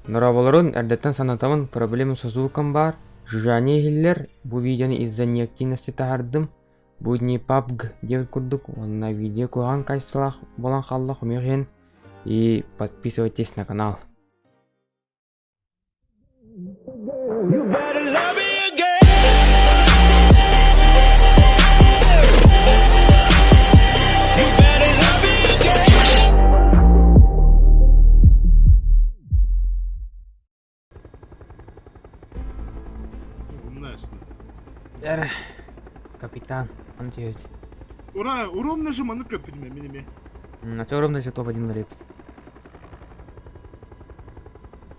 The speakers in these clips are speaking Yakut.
Дорооболорун, эрдэттэн санатабын, проблема со звуком баар, жужжание иһиллэр, бу видеоны из-за неактивности таһардым, бу не PUBG диэбит курдук уонна видео куһаҕан качестволаах буолан хаалла хомойуох иһин и подписывайтесь на канал. You better love me again. You better love me again. Умная штука. Эрэ, капитан, он тиэбит. Ура, уром нажиманы көппүтүм мин эмиэ. На ровно же топ-1 лепит.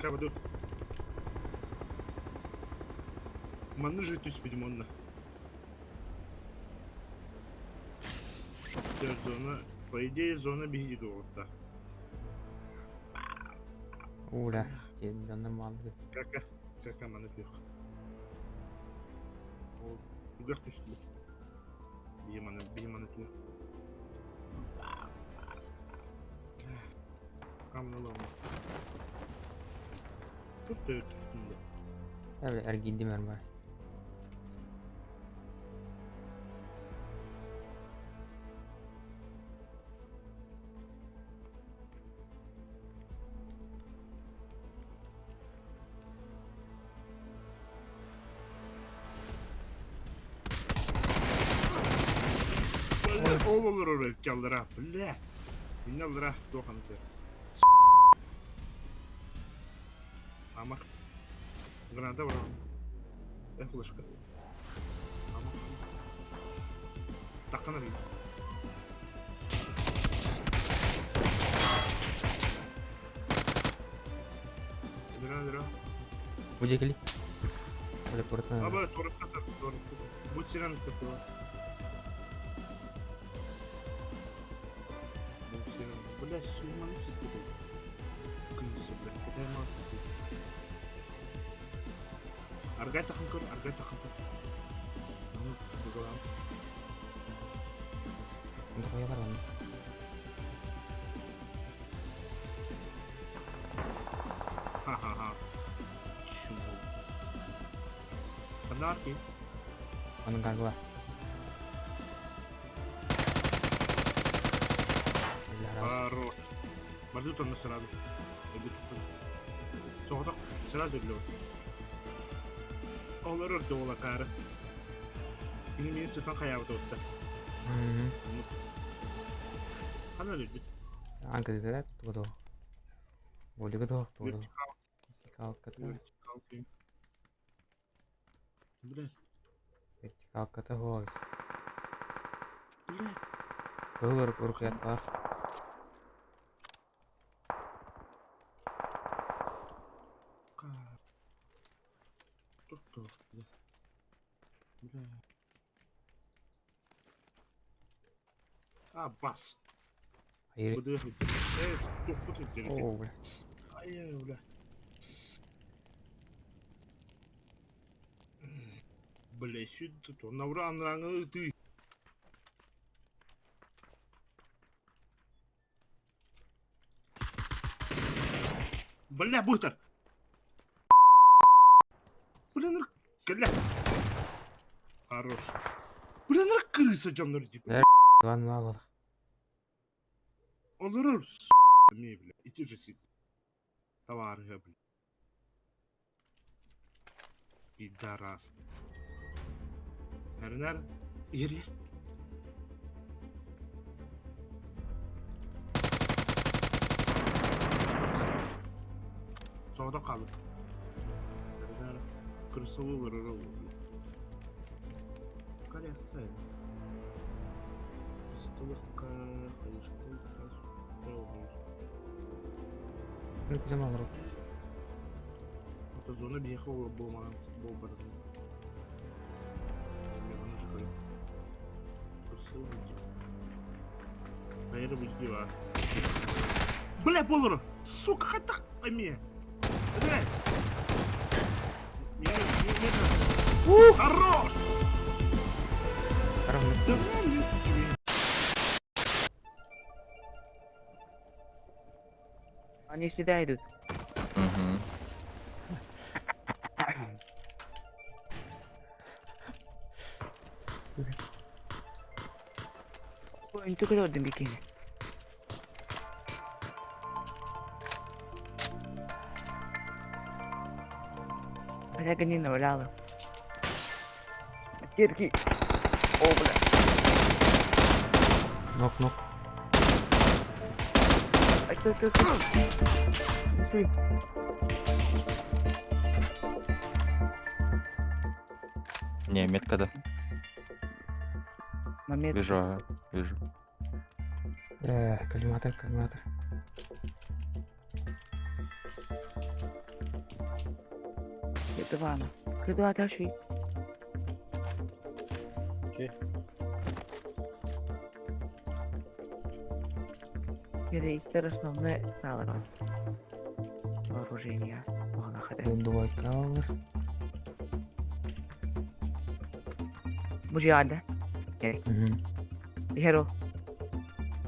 Кабадут. Манны же түспүтүм онно. Зона, по идее, зона биһиги дуоҕутта. Уля, нормально. Кака, кака маны күөх. Ол үгэх түстүлэр. Биһи маны, биһи маны күөх. Эргийдим эрбай. Ол олорор өлкеллера, бля. Иннеллера туоханты. Амар. Граната бар. Эх, флешка. Амар. Таххан арый. Дыра, дыра. Где кели? Бля, туратна. Аба, туратта, туратта. Будь сирен такого. Бля, сумманы ситти. Күнсө, бля, кытай мал. Аргай тахын көр, аргай тахын көр. Онто бар оны. Ха-ха-ха. Чмо. Подарки. Оның гагла. Хорош. Барды онно сразу. Соҕотох сразу өллө. Олор өрдө олакаары. Кини мин сытан хайаабыт отта. Хана өлбүт. Анкыдыра тугу Болига да тугу. Вертикалката. Вертикалка. Бля. Вертикалката хуос. Бля. Кыһыл урукуяттаах. Бля. А, бас. Hayır. Оо, бля. Ай, бля. Бля, сүт навра анраңы ты. Бля, быстро. Блин, бля. Хорош. Блин, крыса дьоннор типа. Иван Мавлов. Олорор, ми, бля, ити же сит. Товарга, бля. Пидорас. Эрнер, ер, ер. Соҕотох хаалбыт. Эрнер, крысалыы олорор бля. Корректно. Ну, куда мало Это зона биэхэ буолмаҕан буолбатах. Бля, болор! Сука, хатах эмиэ! Блядь! Хорош! Хорош. Да бля, Они сюда идут. Угу. Үнтү көрдүм бикини. Бля, гони наваляла. Кирки. О, бля. Нок, нок. Ай, стой, стой, стой. Стой. Не, метка, да. Момент. Вижу, ага, вижу. Коллиматор, коллиматор. К2. К2 дальше. Че? Перейти основное сало. Вооружение. Двойка. Бужиада. Угу. Херо.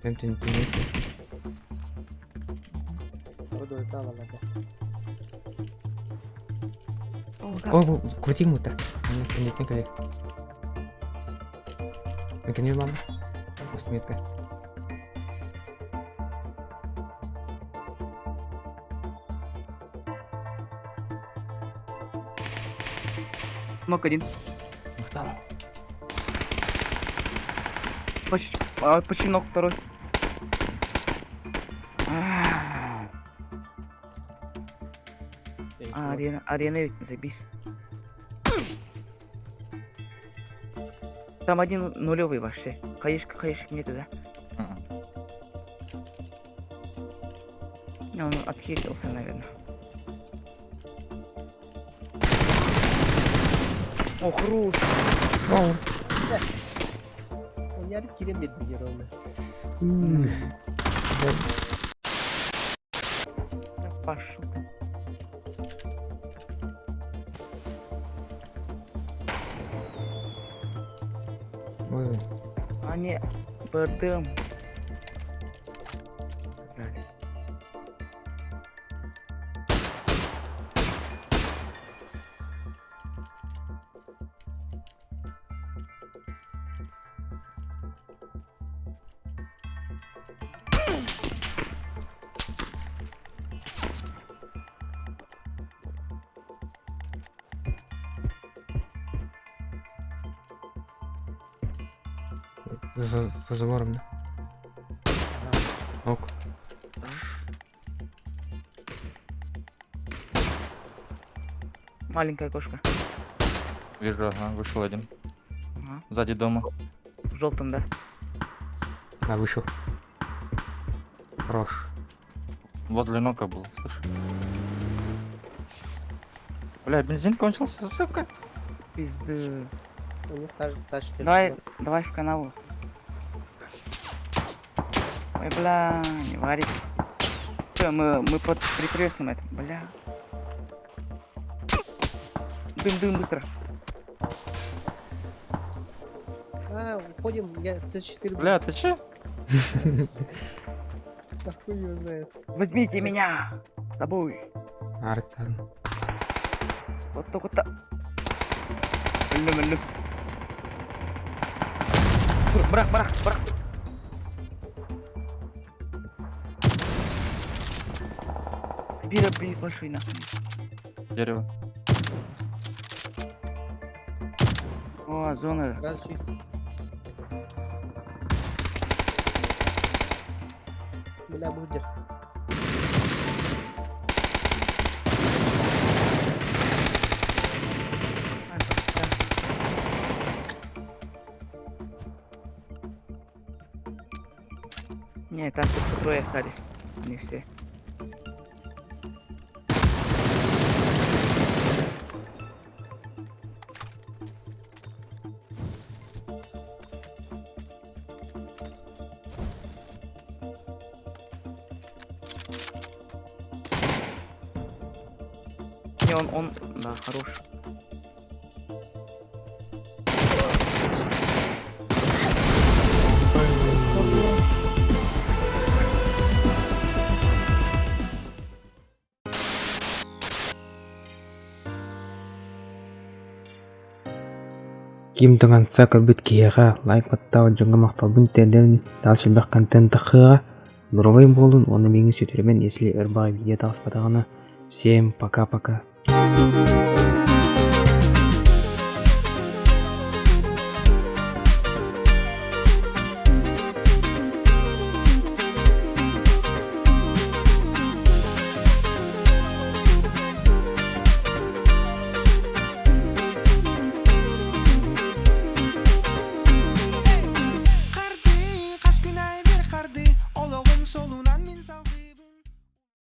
Тем тем тем. О, крути мутер. Нет, не кали. Меканизм мама. Метка. Нок один. Махтал. Почти, почти нок второй. А, арена, арена ведь не забись. Там один нулевый вообще. Хаешка, хаешки нету, да? Не, он отхилился, наверное. О, хруст! Ярик киремедин ровно. Пошел. Ой. Они БРДМ. За, за забором, да? Ок. Маленькая кошка. Вижу, ага, вышел один. Ага. Сзади дома. В желтом, да? Да, вышел. Хорош. Возле нока был, слышь. Бля, бензин кончился, сука. Пизды. У них та же тачка. Давай, давай в канаву. Ой, бля, не варит. Все, мы под прикрестным это, бля. Дым, дым, быстро. А, уходим, я С4. Бля, ты че? Нахуй его знает. Возьмите меня с собой. Арцан. Вот только так. Блин, блин. Брак, брак, брак. Бира, блин, большой нахуй. Дерево. О, зона. Раз, чуть. Бля, будет. Не, там только трое остались. Не все. Не, он, да, хорош. Ким до конца көрбүт киһиэхэ лайк баттаабыт дьоҥҥо махталбын тиэрдэбин, дальше элбэх контент тахсыаҕа. Доруобай буолун уонна миигин сүтүрүмэн, если өр баҕайы видео таҕыспатаҕына. Всем пока-пока.